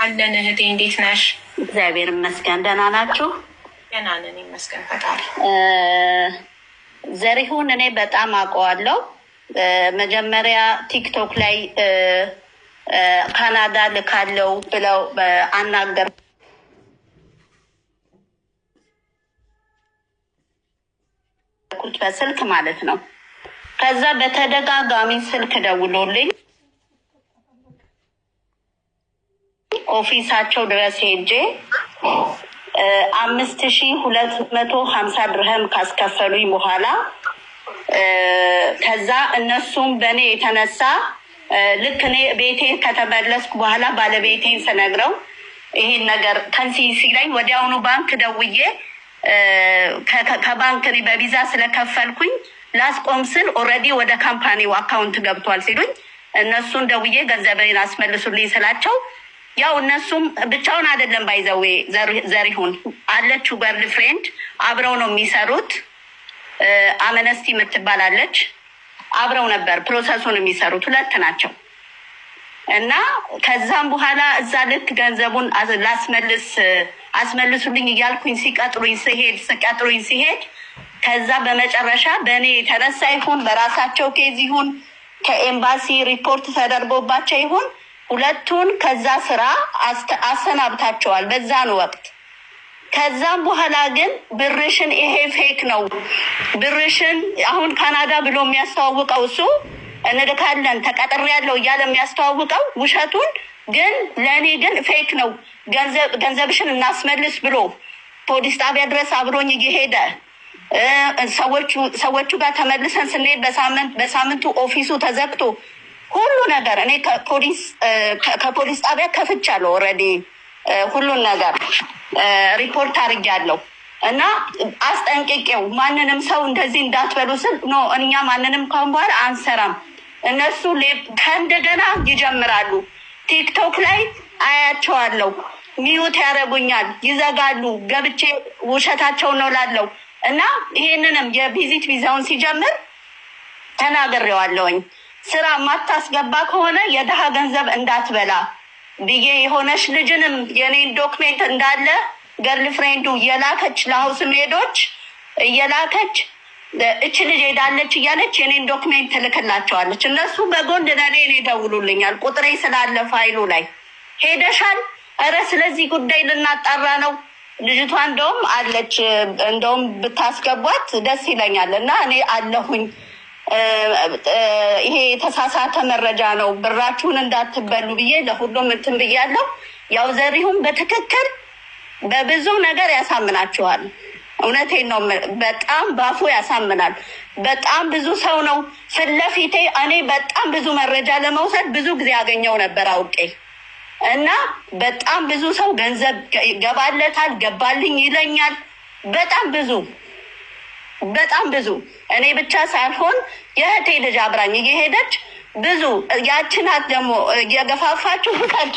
አለን እህቴ፣ እንዴት ነሽ? እግዚአብሔር ይመስገን። ደህና ናችሁ? ደህና ነን ይመስገን ፈጣሪ። ዘሪሁን እኔ በጣም አውቀዋለሁ። መጀመሪያ ቲክቶክ ላይ ካናዳ ልካለው ብለው አናገርኩት በስልክ ማለት ነው። ከዛ በተደጋጋሚ ስልክ ደውሎልኝ office ኣቸው ድረስ ሄጄ 5250 ድርሃም ካስከፈሉኝ በኋላ፣ ከዛ እነሱም በእኔ የተነሳ ልክ እኔ ቤቴ ከተመለስኩ በኋላ ባለቤቴን ስነግረው ይሄን ነገር ከንሲ ሲለኝ ወዲያውኑ ባንክ ደውዬ ከባንክ እኔ በቪዛ ስለከፈልኩኝ ላስቆም ስል already ወደ company ው account ገብቷል ሲሉኝ እነሱን ደውዬ ገንዘቤን አስመልሱልኝ ስላቸው፣ ያው እነሱም ብቻውን አይደለም፣ by the way ዘሪሁን አለችው girlfriend፣ አብረው ነው የሚሰሩት። አመነስቲ የምትባላለች፣ አብረው ነበር process ኡን የሚሰሩት፣ ሁለት ናቸው። እና ከዛም በኋላ እዛ ልክ ገንዘቡን ላስመልስ አስመልሱልኝ እያልኩኝ ሲቀጥሩኝ ስሄድ ሲቀጥሩኝ ሲሄድ ከዛ በመጨረሻ በእኔ የተነሳ ይሁን በራሳቸው case ይሁን ከኤምባሲ ሪፖርት ተደርጎባቸው ይሁን ሁለቱን ከዛ ስራ አሰናብታቸዋል በዛን ወቅት። ከዛም በኋላ ግን ብርሽን ይሄ fake ነው፣ ብርሽን አሁን ካናዳ ብሎ የሚያስተዋውቀው እሱ እንልካለን ተቀጥሬያለሁ እያለ የሚያስተዋውቀው ውሸቱን፣ ግን ለእኔ ግን fake ነው፣ ገንዘብሽን እናስመልስ ብሎ ፖሊስ ጣቢያ ድረስ አብሮኝ እየሄደ ሰዎቹ ጋር ተመልሰን ስንሄድ በሳምንቱ office ኡ ተዘግቶ ሁሉ ነገር እኔ ከፖሊስ ጣቢያ ከፍቻለሁ፣ already ሁሉን ነገር ሪፖርት አድርጌያለሁ። እና አስጠንቅቄው ማንንም ሰው እንደዚህ እንዳትበሉ ስል no እኛ ማንንም ካሁን በኋላ አንሰራም። እነሱ ከእንደገና ይጀምራሉ። ቲክቶክ ላይ አያቸዋለሁ። Mute ያደርጉኛል፣ ይዘጋሉ። ገብቼ ውሸታቸው ነው ላለው እና ይሄንንም የ visit ቪዛውን ሲጀምር ተናግሬዋለሁኝ። ስራ ማታስገባ ከሆነ የድሃ ገንዘብ እንዳትበላ ብዬ የሆነች ልጅንም የኔን document እንዳለ girlfriend ኡ እየላከች ለ housemaid ኦች እየላከች እች ልጅ ሄዳለች እያለች የኔን document ትልክላቸዋለች። እነሱ በጎን ለእኔ ይደውሉልኛል፣ ቁጥሬ ስላለ ፋይሉ ላይ፣ ሄደሻል፣ እረ ስለዚህ ጉዳይ ልናጣራ ነው። ልጅቷ እንደውም አለች፣ እንደውም ብታስገቧት ደስ ይለኛል። እና እኔ አለሁኝ፣ ይሄ የተሳሳተ መረጃ ነው፣ ብራችሁን እንዳትበሉ ብዬ ለሁሉም እንትን ብያለሁ። ያው ዘሪሁን በትክክል በብዙ ነገር ያሳምናችኋል። እውነቴን ነው። በጣም ባፉ ያሳምናል። በጣም ብዙ ሰው ነው ፊት ለፊቴ። እኔ በጣም ብዙ መረጃ ለመውሰድ ብዙ ጊዜ ያገኘው ነበር አውቄ፣ እና በጣም ብዙ ሰው ገንዘብ ገባለታል፣ ገባልኝ ይለኛል። በጣም ብዙ፣ በጣም ብዙ፣ እኔ ብቻ ሳልሆን የእህቴ ልጅ አብራኝ እየሄደች ብዙ ያችናት ደግሞ እየገፋፋችሁ ውሰድ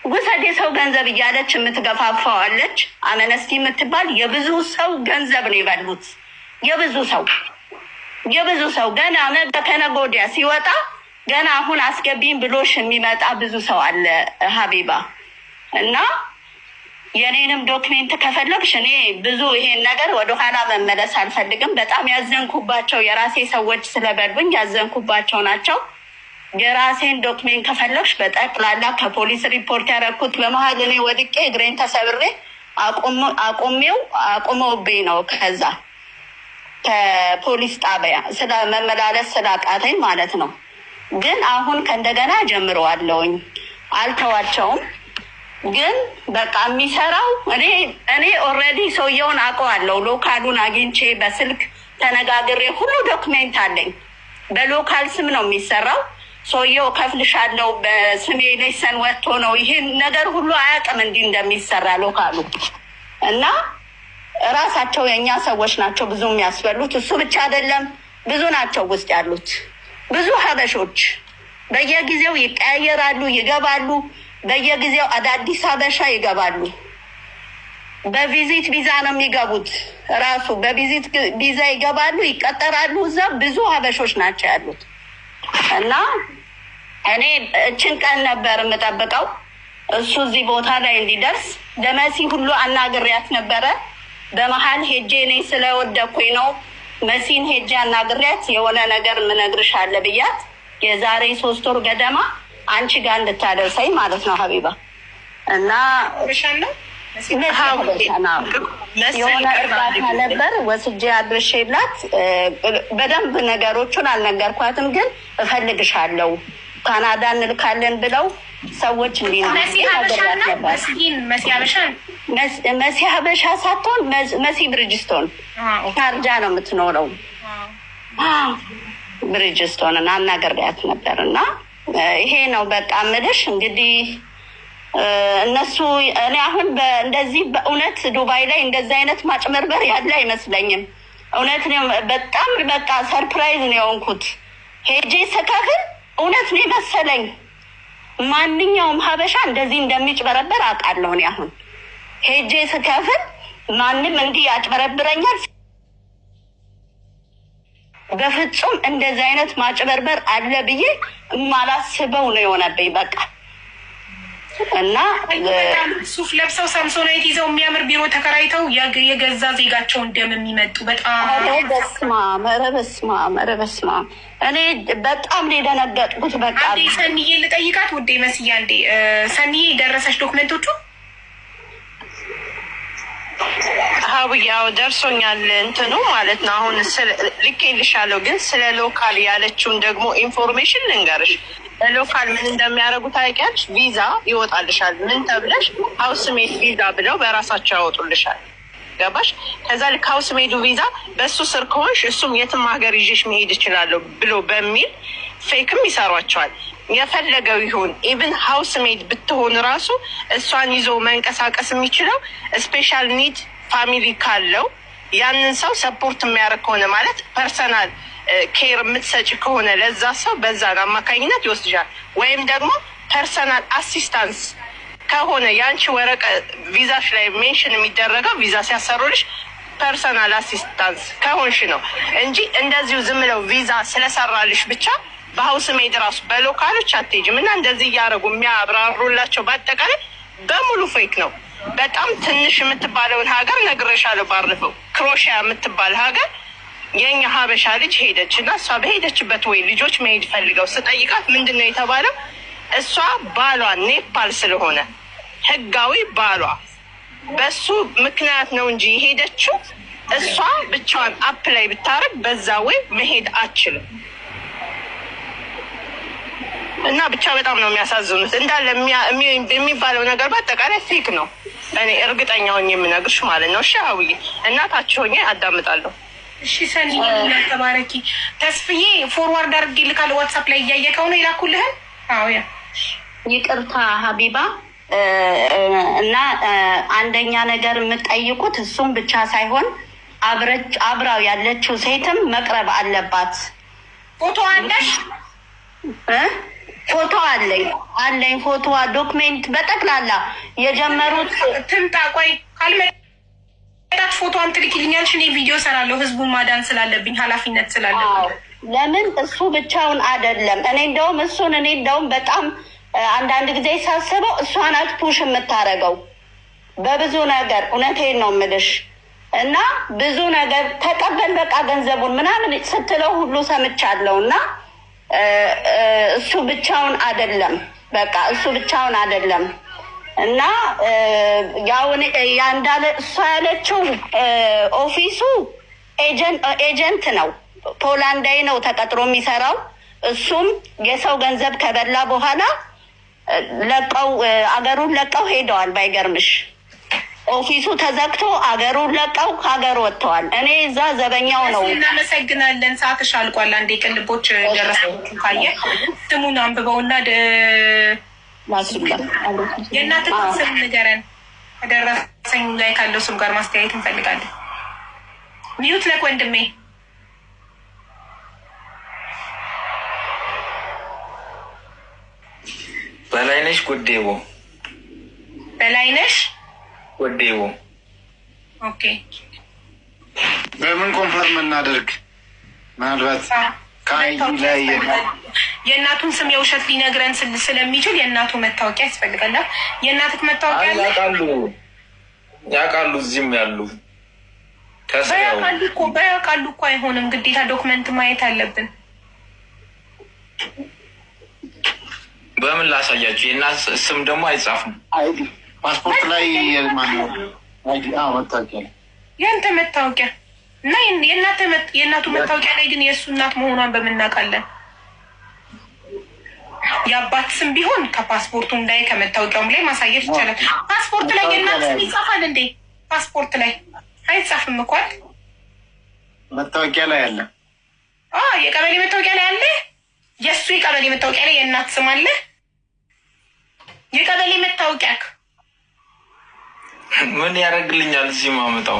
ውሰድ የሰው ገንዘብ እያለች የምትገፋፋው አለች። አመነስቲ የምትባል የብዙ ሰው ገንዘብ ነው የበሉት። የብዙ ሰው፣ የብዙ ሰው። ገና ነገ ከነገ ወዲያ ሲወጣ ገና አሁን አስገቢኝ ብሎሽ የሚመጣ ብዙ ሰው አለ ሀቢባ። እና የኔንም document ከፈለግሽ እኔ ብዙ ይሄን ነገር ወደኋላ መመለስ አልፈልግም። በጣም ያዘንኩባቸው የራሴ ሰዎች ስለበሉኝ ያዘንኩባቸው ናቸው። የራሴን document ከፈለግሽ በጠቅላላ ከፖሊስ ሪፖርት ያደረኩት፣ በመሀል እኔ ወድቄ እግሬን ተሰብሬ አቁሜው አቁመውብኝ ነው ከዛ ከፖሊስ ጣቢያ ስለ መመላለስ ስላቃተኝ ማለት ነው። ግን አሁን ከእንደገና ጀምረዋለሁኝ፣ አልተዋቸውም። ግን በቃ የሚሰራው እኔ already ሰውየውን አውቀዋለሁ። Local ኡን አግኝቼ በስልክ ተነጋግሬ ሁሉ document አለኝ። በ local ስም ነው የሚሰራው። ሰውየው ከፍልሻለሁ በስሜ license ወጥቶ ነው፣ ይሄን ነገር ሁሉ አያውቅም እንዲህ እንደሚሰራ local ኡ። እና እራሳቸው የእኛ ሰዎች ናቸው ብዙ የሚያስበሉት። እሱ ብቻ አይደለም፣ ብዙ ናቸው ውስጥ ያሉት፣ ብዙ ሀበሾች በየጊዜው ይቀያየራሉ፣ ይገባሉ። በየጊዜው አዳዲስ ሀበሻ ይገባሉ። በ visit ቪዛ ነው የሚገቡት። ራሱ በ visit ቪዛ ይገባሉ፣ ይቀጠራሉ። እዛ ብዙ ሀበሾች ናቸው ያሉት። እና እኔ እችን ቀን ነበር የምጠብቀው። እሱ እዚህ ቦታ ላይ እንዲደርስ ለመሲ ሁሉ አናግሬያት ነበረ። በመሀል ሄጄ እኔ ስለወደኩኝ ነው መሲን ሄጄ አናግሬያት የሆነ ነገር ምነግርሽ አለ ብያት የዛሬ 3 ወር ገደማ አንቺ ጋር እንድታደርሰኝ ማለት ነው ሀቢባ። እና ሀበሻን ነው። የሆነ እርዳታ ነበር ወስጄ አድርሼላት፣ በደንብ ነገሮቹን አልነገርኳትም፣ ግን እፈልግሻለሁ ካናዳ እንልካለን ብለው ሰዎች እንዲህ መሲ ሀበሻን ነው። መሲን መሲ ሀበሻን። መሲ ሀበሻ ሳትሆን መሲ ብሪጅስቶን፣ ሻርጃ ነው የምትኖረው። ብሪጅስቶን እና አናግሬያት ነበር። እና ይሄ ነው በቃ የምልሽ። እንግዲህ እነሱ እኔ አሁን እንደዚህ በእውነት ዱባይ ላይ እንደዚህ አይነት ማጭበርበር ያለ አይመስለኝም። እውነት ነው፣ በጣም በቃ surprise ነው የሆንኩት። ሄጄ ስከፍል እውነት ነው የመሰለኝ። ማንኛውም ሀበሻ እንደዚህ እንደሚጭበረበር አውቃለሁ። እኔ አሁን ሄጄ ስከፍል ማንም እንዲህ ያጭበረብረኛል? በፍጹም እንደዚህ አይነት ማጭበርበር አለ ብዬ የማላስበው ነው የሆነብኝ። በቃ እና በጣም ሱፍ ለብሰው ሳምሶናይት ይዘው የሚያምር ቢሮ ተከራይተው የገዛ ዜጋቸውን ደም የሚመጡ በጣም ኧረ በስመ አብ፣ ኧረ በስመ አብ፣ ኧረ በስመ አብ። እኔ በጣም ነው የደነገጥኩት። በቃ አንዴ ሰኒዬ ልጠይቃት ውዴ መስያ፣ አንዴ ሰኒዬ ደረሰሽ document ኦቹ? ሀብዬ ያው ደርሶኛል እንትኑ ማለት ነው። አሁን ልኬልሻለሁ፣ ግን ስለ local ያለችውን ደግሞ information ልንገርሽ። ለ local ምን እንደሚያደርጉ ታውቂያለሽ? ቪዛ ይወጣልሻል። ምን ተብለሽ? Housemaid ቪዛ ብለው በራሳቸው ያወጡልሻል። ገባሽ? ከዛ ልክ housemaid ኡ ቪዛ በእሱ ስር ከሆንሽ እሱም የትም ሀገር ይዤሽ መሄድ እችላለሁ ብሎ በሚል fake ም ይሰሯቸዋል። የፈለገው ይሁን፣ even housemaid ብትሆን ራሱ እሷን ይዞ መንቀሳቀስ የሚችለው special need family ካለው፣ ያንን ሰው support የሚያደርግ ከሆነ፣ ማለት personal care የምትሰጪ ከሆነ ለዛ ሰው በዛን አማካኝነት ይወስድሻል። ወይም ደግሞ personal assistance ከሆነ የአንቺ ወረቀት ቪዛሽ ላይ mention የሚደረገው ቪዛ ሲያሰሩልሽ personal assistance ከሆንሽ ነው እንጂ እንደዚሁ ዝም ብለው ቪዛ ስለሰራልሽ ብቻ በ housemaid ራሱ በ local ኦች አትሄጂም። እና እንደዚህ እያደረጉ የሚያብራሩላቸው በአጠቃላይ በሙሉ fake ነው። በጣም ትንሽ የምትባለውን ሀገር ነግሬሻለሁ ባለፈው፣ ክሮሺያ የምትባል ሀገር የኛ ሀበሻ ልጅ ሄደች እና እሷ በሄደችበት ወይ ልጆች መሄድ ፈልገው ስጠይቃት ምንድን ነው የተባለው? እሷ ባሏ ኔፓል ስለሆነ ህጋዊ ባሏ በሱ ምክንያት ነው እንጂ የሄደችው እሷ ብቻዋን apply ብታረግ በዛ ወይ መሄድ አትችልም። እና ብቻ በጣም ነው የሚያሳዝኑት። እንዳለ የሚባለው ነገር በአጠቃላይ fake ነው። እኔ እርግጠኛ ሆኜ የምነግርሽ ማለት ነው። እሺ ሀውዬ፣ እናታችሁ ሆኜ አዳምጣለሁ። እሺ ሰኒ ተባረኪ። ተስፍዬ forward አድርጌ ልካለሁ። ዋትሳፕ ላይ እያየከው ነው የላኩልህን? አዎ yeah። ይቅርታ ሀቢባ፣ እና አንደኛ ነገር የምጠይቁት እሱም ብቻ ሳይሆን አብራው ያለችው ሴትም መቅረብ አለባት። ፎቶ አለሽ? እ? ፎቶ አለኝ፣ አለኝ ፎቶዋ፣ document በጠቅላላ የጀመሩት። ትምጣ። ቆይ ካልመጣች ፎቶዋን ትልኪልኛለሽ። እኔ ቪዲዮ ሰራለሁ። ህዝቡን ማዳን ስላለብኝ፣ ኃላፊነት ስላለብኝ። አዎ፣ ለምን እሱ ብቻውን አይደለም። እኔ እንደውም በጣም አንዳንድ ጊዜ ሳስበው እሷ ናት push የምታደርገው በብዙ ነገር። እውነቴን ነው የምልሽ። እና ብዙ ነገር ተቀበል በቃ ገንዘቡን ምናምን ስትለው ሁሉ ሰምቻለሁ። እና እሱ ብቻውን አይደለም፣ በቃ እሱ ብቻውን አይደለም። እና ያው ያ እንዳለ እሷ ያለችው office ኡ agent ነው፣ ፖላንዳዊ ነው ተቀጥሮ የሚሰራው። እሱም የሰው ገንዘብ ከበላ በኋላ ለቀው አገሩን ለቀው ሄደዋል። ባይገርምሽ office ኡ ተዘግቶ አገሩን ለቀው ከሀገር ወጥተዋል። እኔ እዛ ዘበኛው ነው። እናመሰግናለን። ሰዓትሽ አልቋል። አንዴ ቅልቦች ደረሰ ካየ ስሙን አንብበውና የእናትህን ስም ንገረን። ከደረሰኝ ላይ ካለው ስም ጋር ማስተያየት እንፈልጋለን። Mute ነክ ወንድሜ። በላይነሽ ጎዴቦ። በላይነሽ ጎዴቦ። Okay። በምን confirm እናደርግ? ምናልባት ከ ID ላይ የእናቱን ስም የውሸት ሊነግረን ስለሚችል የእናቱ መታወቂያ ያስፈልጋል። የእናትህ መታወቂያ አለ? ያውቃሉ ያውቃሉ፣ እዚህም ያሉ ከስር ያው በያውቃሉ እኮ፣ በያውቃሉ እኮ አይሆንም። ግዴታ document ማየት አለብን። በምን ላሳያቸው? የእናት ስም ደግሞ አይጻፍም። ID ፓስፖርት ላይ ማነው ID? አዎ፣ መታወቂያ ላይ። የአንተ መታወቂያ እና የእናቱ መታወቂያ ላይ ግን የእሱ እናት መሆኗን በምን እናውቃለን? የአባት ስም ቢሆን ከፓስፖርቱም ላይ ከመታወቂያውም ላይ ማሳየት ይቻላል። ፓስፖርት ላይ የእናት ስም ይጻፋል እንዴ? ፓስፖርት ላይ አይጻፍም እኮ አይደል? መታወቂያ ላይ አለ። የቀበሌ መታወቂያ ላይ አለ። የእሱ የቀበሌ መታወቂያ ላይ የእናት ስም አለ። የቀበሌ መታወቂያ ምን ያደርግልኛል እዚህ ማመጣው?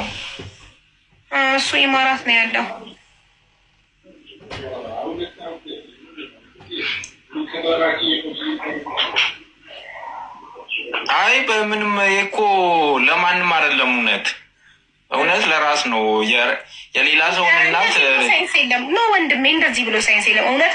እሱ ኢማራት ነው ያለው። አይ፣ በምንም እኮ ለማንም አይደለም። እውነት እውነት ለራስ ነው። የሌላ ሰውን እናት ሳይንስ የለም። No ወንድሜ፣ እንደዚህ ብሎ ሳይንስ የለም። እውነት